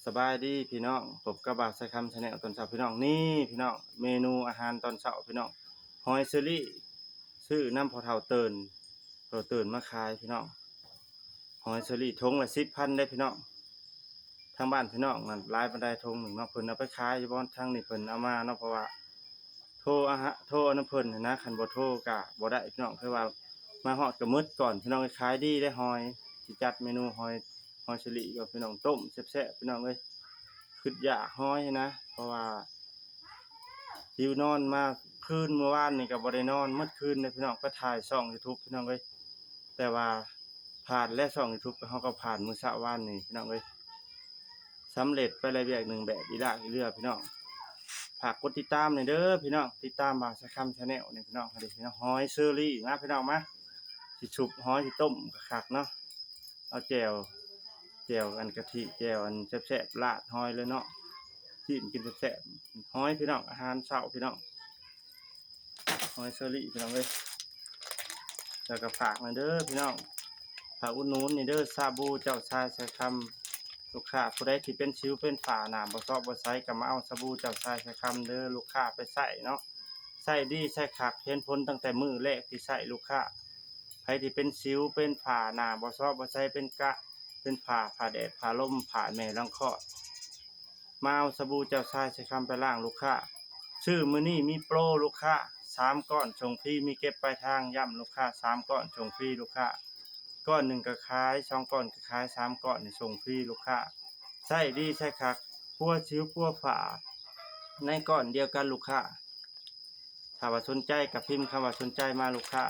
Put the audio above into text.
ສະບາຍດີພີ່ນ້ອງ, ພົບກັບບ່າວຊາຍຄຳ Channel ຕອນເຊົ້າພີ່ນ້ອງ. ນີ້ພີ່ນ້ອງ, ເມນູອາຫານຕອນເຊົ້າພີ່ນ້ອງ, ຫອຍເຊີຣີ ຊື້ນຳພໍ່ເຖົ້າເຕີນ, ພໍ່ເຖົ້າເຕີນມາຂາຍພີ່ນ້ອງ. ຫອຍເຊີຣີຖົງລະສິບພັນເດ້ພີ່ນ້ອງ. ທາງບ້ານພີ່ນ້ອງນັ້ນຫຼາຍປານໃດຖົງໜຶ່ງເນາະ, ເພິ່ນເອົາໄປຂາຍຢູ່ບໍ່? ທາງນີ້ເພິ່ນເອົາມາເນາະ, ເພາະວ່າໂທອາຫາ ໂທນຳເພິ່ນຫັ້ນນະ, ຄັນບໍ່ໂທກະບໍ່ໄດ້ພີ່ນ້ອງ. ຄືວ່າມາຮອດກະໝົດກ່ອນພີ່ນ້ອງເອີຍ. ຂາຍດີເດ້ຫອຍ, ຊິຈັດເມນູຫອຍ ຫອຍເຊີຣີກັບພີ່ນ້ອງ, ຕົ້ມແຊບໆພີ່ນ້ອງເອີຍ. ຄຶດຢາກຫອຍນະ, ເພາະວ່າຫິວນອນມາ ຄືນມື້ວານນີ້ກະບໍ່ໄດ້ນອນໝົດຄືນເດ້ພີ່ນ້ອງ, ໄປຖ່າຍຊ່ອງ YouTube ພີ່ນ້ອງເອີຍ. ແຕ່ວ່າຜ່ານແລ້ວ ຊ່ອງ YouTube ເຮົາກໍຜ່ານມື້ເຊົ້າວານນີ້ພີ່ນ້ອງເອີຍ. ສຳເລັດໄປແລ້ວວຽກໜຶ່ງແບບອີຫຼາກອີເຫຼືອພີ່ນ້ອງ. ຝາກກົດຕິດຕາມແດ່ເດີພີ່ນ້ອງ, ຕິດຕາມບ່າວຊາຍຄຳ Channel ນີ້ພີ່ນ້ອງ. ເອົາເດີພີ່ນ້ອງ, ຫອຍເຊີຣີມາພີ່ນ້ອງມາ, ຊິຊຸບຫອຍ ຊິຕົ້ມຄັກໆເນາະ. ເອົາແຈ່ວ ແຈ່ວອັນກະທິ ແຈ່ວອັນແຊບໆ ລາດຫອຍເລີຍເນາະ, ຈີ້ມກິນແຊບໆ. ຫອຍພີ່ນ້ອງ, ອາຫານເຊົ້າພີ່ນ້ອງ, ຫອຍເຊີຣີພີ່ນ້ອງເອີຍ. ແລ້ວກໍຝາກແດ່ເດີພີ່ນ້ອງ, ຝາກອຸດໜູນນີ້ເດີ ຊາບູເຈົ້າຊາຍຊາຍຄຳ. ລູກຄ້າຜູ້ໃດທີ່ເປັນສິວເປັນຝ້າ ໜ້າບໍ່ຊອບບໍ່ໃສ ກໍມາເອົາຊາບູເຈົ້າຊາຍຊາຍຄຳເດີ. ລູກຄ້າໄປໃຊ້ເນາະ, ໃຊ້ດີໃຊ້ຄັກ, ເຫັນຜົນຕັ້ງແຕ່ມື້ແລກທີ່ໃຊ້ລູກຄ້າ. ໃຜທີ່ເປັນສິວເປັນຝ້າ ໜ້າບໍ່ຊອບບໍ່ໃສ ເປັນກະ ເປັນຝ້າ ຝ້າແດດ ຝ້າລົມ ຝ້າແມ່ລັງຄອດ, ມາເອົາສະບູເຈົ້າຊາຍຊາຍຄຳໄປລ້າງລູກຄ້າ. ຊື້ມື້ນີ້ມີໂປຣລູກຄ້າ, ສາມກ້ອນສົ່ງຟຣີ ມີເກັບປາຍທາງ. ຢ້ຳລູກຄ້າ, ສາມກ້ອນສົ່ງຟຣີລູກຄ້າ. ກ້ອນໜຶ່ງກໍຂາຍ, ສອງກ້ອນກໍຂາຍ, ສາມກ້ອນນີ້ສົ່ງຟຣີລູກຄ້າ. ໃຊ້ດີໃຊ້ຄັກ, ປົວສິວປົວຝ້າ ໃນກ້ອນດຽວກັນລູກຄ້າ. ຖ້າວ່າສົນໃຈກໍພິມຄຳວ່າສົນໃຈມາລູກຄ້າ.